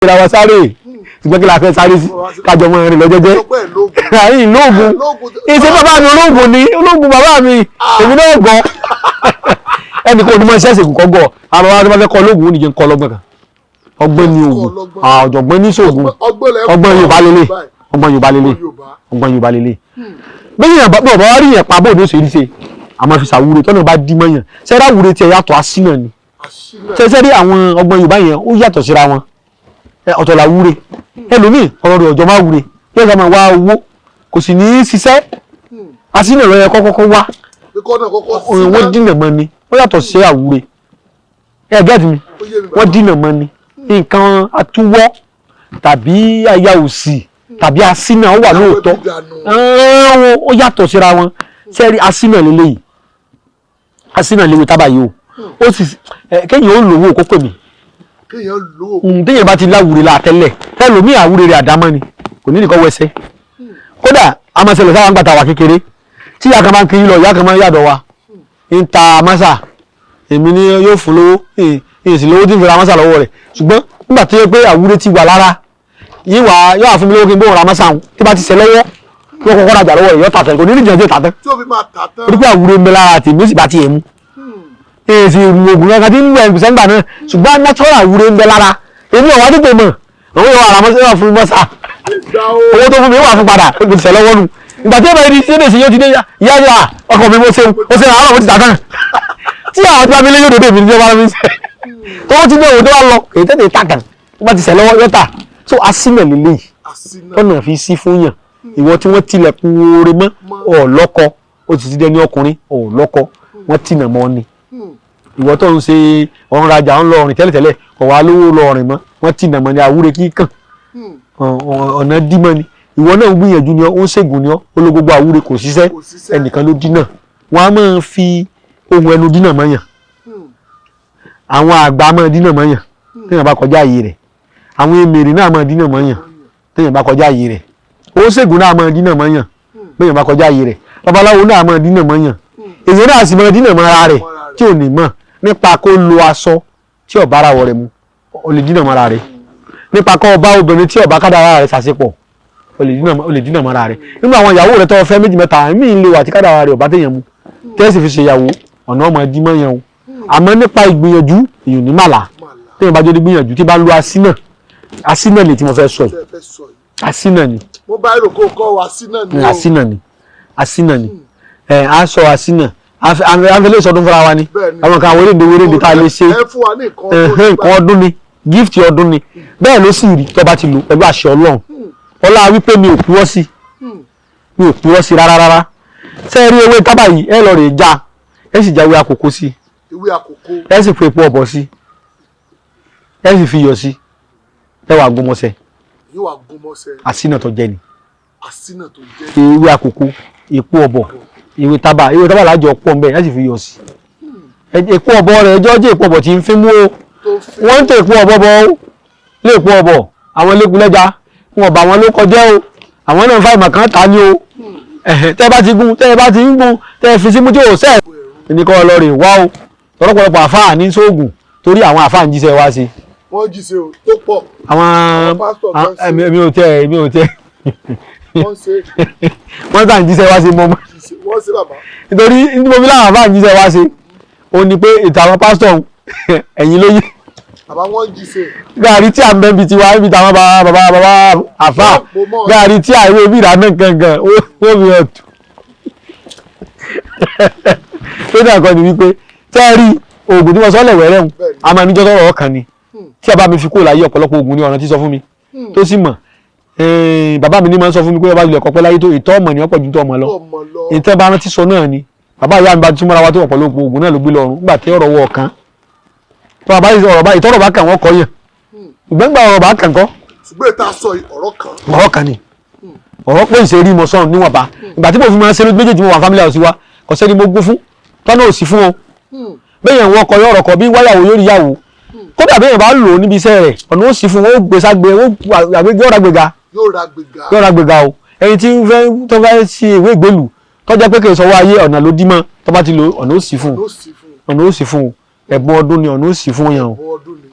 Ra wa sáré, ṣùgbọ́n kí la fẹ́ sáré sí? Kájọ mọ́ ẹrin lọ jẹ́jẹ́. Àyìn lóògùn ìṣe bàbá mi olóògùn ni, olóògùn bàbá mi, èmi náà gọ ẹnì kan onímọ̀ iṣẹ́ ìṣègùn kọ́ gọ̀. Àwọn bàbá tó bá fẹ́ kọ́ olóògùn ó nìjẹ́ ń kọ́ ọlọ́gbọ́n kan. Ọgbọ́n ni oògùn, ọ̀jọ̀gbọ́n ní sóògùn. Ọgbọ́n Yorùbá lélẹ̀, ọgbọ́n Yorùbá lélẹ̀, ọgbọ́n Yorùbá lélẹ̀. Bẹ́ẹ̀ yẹn bá wá rí yẹn pa bóòdù ó ṣe rí ṣe àmọ́ fi ṣàwúre tọ́nà bá dí mọ́yàn ṣẹ́rá wúre tiẹ̀ yàtọ̀ àṣìnà ni. Ṣẹ́ṣẹ́ rí àwọn ọgbọ́n Yorùbá yẹn, ó yàtọ̀ síra wọn. Ọ̀tọ̀ là wúre. Ẹlòmíì, ọ̀rọ̀ rẹ̀ ọ̀jọ̀ máa wúre, yóò sá máa wá owó, kò sì ní í ṣiṣẹ́. Àṣìnà ló yẹ kọ́kọ́ wá, wọ́n dínà mọ́ ni. Ó yàtọ̀ sí àwúre. Ẹ gẹ́tì mi, wọ́n dínà mọ́ ni. Nǹkan atúwọ́ tàbí aya òsì tàbí asínà, ó wà lóòótọ́, ó yàtọ̀ síra wọn. Sẹ́rí asínà lélẹ́yìí, asínà léwu tábà yìí o. Ó sì kéèyàn ó lówó kó pè mí. Téèyàn bá ti láwùrè la tẹ́lẹ̀, ẹlòmíì àwúre rẹ̀ àdámọ́ ni, kò ní nìkan wẹsẹ̀. Kódà a máa ṣẹlẹ̀ sáwọn gbàtà wà kékeré tí ìyá kan máa ń kiri lọ, ìyá kan máa ń yàdọ̀ wa ń ta mọ́sà. Èmi ni yóò fún lówó, èyí sì lówó tí ń fi ra mọ́sà lọ́wọ́ rẹ̀. Ṣùgbọ́n nígbà tó yẹ pé àwúre ti wà lára yìí wà, yóò wà fún mi lówó kí n bóun ra mọ́sà òun. Tí bá ti ṣẹ lọ́wọ́, yóò kọ́kọ́ rajà lọ́wọ́ rẹ̀, yóò tà tán, kò ní ní ìjìnlẹ̀ tà tán. Torí pé àwúre ń bẹ lára tèmi, ó sì bá tiẹ̀ mú. Èyí sì oògùn kankan tí ń wẹ̀ sẹ́ńgbà náà, ṣùgbọ́n natural àwúre ń bẹ lára èmi. Ọ̀wá tètè mọ̀, àwọn yóò wà ra mọ́sà, yóò fún mi mọ́sà. Owó tó fún mi wà fún padà, ó ti ṣẹ lọ́wọ́ nù. Ìgbà tí ó bá yẹ di ṣe yóò ti dé ìyá ìyá ọkọ mi, mo ṣe mo ṣe àárọ̀, mo ti tà tán. Tí àwọn tí wọ́n mi lé yóò dédé mi ní ọba mi ṣe tó ti ní òun tó wà lọ, kì í tètè tà kàn. Tó bá ti ṣẹ lọ́wọ́, yóò tà. So asínà lélẹ́yìí tọ́nà fi sí fún yàn. Ìwọ tí wọ́n tilẹ̀kùn oore mọ́, ọ̀lọ́kọ, ó ti ti dẹni ọkùnrin, ọ̀lọ́kọ, wọ́n tìnà mọ́ ni. Ìwọ tó ń ṣe ọ̀run rajà, ń lọ ọ̀rìn tẹ́lẹ̀tẹ́lẹ̀, kò wá lówó lọ ọ̀rìn mọ́, wọ́n tìnà mọ́ ni. Àwúre kíkàn ọ̀nà dímọ́ ni. Ìwọ náà ń gbìyànjú ni ọ́, ó ń ṣègùn ni ọ́, ó ló gbogbo àwúre, kò ṣiṣẹ́. Ẹnìkan ló dínà. Wọ́n á máa fi ohun ẹnu dínà mọ́yàn. Àwọn àgbà máa dínà mọ́yàn téèyàn bá kọjá ààyè rẹ̀. Àwọn èmèrè náà máa dínà mọ́yàn téèyàn bá kọjá ààyè rẹ̀. Ó ṣègùn náà máa dínà mọ́yàn téèyàn bá kọjá ààyè rẹ̀. Babaláwo náà máa dínà mọ́yàn. Èyàn náà sì máa dínà mọ́ra rẹ̀ tí ò ní mọ̀, nípa kó lo aṣọ tí ò bára wọ̀ rẹ̀ mu, ó lè dínà mọ́ra rẹ̀. Nípa kó bá obìnrin tí ò bá kádàrá rẹ̀ ṣàṣepọ̀, ó lè dínà mọ́ra rẹ̀. Nínú àwọn ìyàwó rẹ̀ tó fẹ́ méjì, mẹ́ta, mí ń lè wà tí kádàrá rẹ̀ ò bá téèyàn mu, tẹ́sí fi ṣèyàwó, ọ̀nà ọmọ ẹdí mọ́ yẹn o. Àmọ́ nípa ìgbìyànjú, èèyàn ní màlá. Téèyàn bá jẹ́ ní gbìyànjú, tí bá ń lo asínà, asínà ni tí mo fẹ́ sọ yìí, asínà ni. Mo bá èrò kó kọ́ wa, asínà ni o. Asínà ni, asínà ni. Ẹ á sọ asínà, àfẹlẹ́ ìsọdún fúnra wa ni. Àwọn kan, àwọn eréǹde wéréǹde tá a lè ṣe. Ẹ fún wa ní nǹkan. Nǹkan ọdún ni, gift ọdún ni. Bẹ́ẹ̀ ló sì rí. Tó bá ti lò pẹ̀lú àṣẹ Ọlọ́run, ọlá wípé mi ò purọ́ sí, mi ò purọ́ sí rárá rárá. Ṣé ẹ rí ewé tábà yìí? Ẹ lọ rè já, ẹ sì jáwé àkókò sí. Ewé àkókò. Ẹ sì fi epo ọ̀bọ̀ sí, ẹ sì fi iyọ̀ sí, ẹ wà gúnmọ́sẹ̀. Yóò wá gúnmọ́sẹ̀. Àsínà tó jẹ ni. Àsínà tó jẹ. Ewé àkókò, epo ọ̀bọ̀, ewé tábà. Ewé tábà lájọ pọ̀ nbẹ, ẹ sì fi iyọ̀ sí. Epo ọ̀bọ̀ rẹ̀, ẹjọ́ jẹ́ epo ọ̀bọ̀ tí ń fi mú o. Wọ́n ń tẹ epo ọ̀bọ̀ bọ̀ ó lé epo ọ̀bọ̀. Àwọn lẹ́kùnlẹ́jà wọn bá wọn ló kọjá o. Àwọn náà ń fa ìmọ̀ kan ta ni o. Tẹ́ bá ti gún, tẹ́ bá ti ń gún, tẹ́ fi símú tí ò sẹ́ẹ̀ ní kọ́ lọ rè wá o. Tọ́lọ́pọ̀lọpọ̀ àfáà ní sóògùn, torí àwọn àfáà ń jíṣẹ́ wá sí. Wọ́n jíṣẹ́ o tó pọ̀. Àwọn èmi ò tẹ, èmi ò tẹ. Wọ́n ṣe. Wọ́n sàn jíṣẹ́ wá sí mọ́. Wọ́n ṣe, bàbá. Nítorí ní mo fi láwọn àfáà ń jíṣẹ́ wá sí, ó ní pé ètò àwọn pásítọ̀ ẹ̀yìn ló yí. Bàbá, wọ́n jíṣẹ́. Gàrí tí à ń bẹ́ bi tiwa níbi táwọn bàbá bàbá bàbá àfáà, gàrí tí àìwé bí ìdáná gangan ó fi hàn tù tó dà kọ́ ni wípé tẹ́ ẹ rí oògùn tí wọ́n sọ lẹ̀wẹ̀rẹ̀ ń a máa níjọ́ tọrọ ọkàn ni tí a bá mi fi kúrò láyé. Ọ̀pọ̀lọpọ̀ oògùn ní ọ̀nà tí sọ fún mi tó sì mọ̀. Bàbá mi ní máa ń sọ fún mi pé ọba ilẹ̀ kọ́pẹ́ láyé tó ìtọ́ ọmọ ni ọ̀pọ̀ ju tó ọmọ lọ. Ìtẹ́ bá rántí sọ náà ni bàbá ìyá mi bá tún mọ́ra wa tó ọ̀pọ̀lọpọ̀ oògùn náà ló gbé lọ́rùn. Nígbà tí ọ̀rọ̀ wọ ọ̀kan tó bàbá yìí, ọ̀rọ̀ bá ìtọ́rọ̀ bá kàn wọ́n kọ́ yẹn, ìgbẹ́ngbà ọ̀rọ̀ bá kàn kọ́. Ṣùgbọ́n ìta sọ ọ̀rọ̀ kan. Ọ̀rọ̀ kan ni ọ̀rọ̀ pé ìṣe rí mọ̀ sọ̀rọ̀ níwọ̀nba. Ìgbà tí mo fi máa ń ṣe lójú méjèèjì, mo wà family house wa, kò sẹ́ni mo gún fún tọ́nà òsì fún o. Bẹ́ẹ̀ wọ́n kọ yọ̀rọ̀ kọ bí wáyàwó yóò rí yàwó. Kódà bẹ́ẹ̀ bá lò ó níbi iṣẹ́ rẹ̀, ọ̀nà ó sì fún ó gbé ságbé ó yóò ra gbéga. Yóò ra gbéga. Yóò ra gbéga o. Ẹni tí ń fẹ́ tó fẹ́ ṣe ìwé ìgbélù, tó jẹ́ pé kì í sọwọ́ ayé, ọ̀nà ló dí mọ́. Tó bá ti lò, ọ̀nà ó sì fún. Ló sì fún. Ọ̀nà ó sì fún. Ẹ̀bùn ọdún ni, ọ̀nà ó sì fún yàn o. Ọdún ni.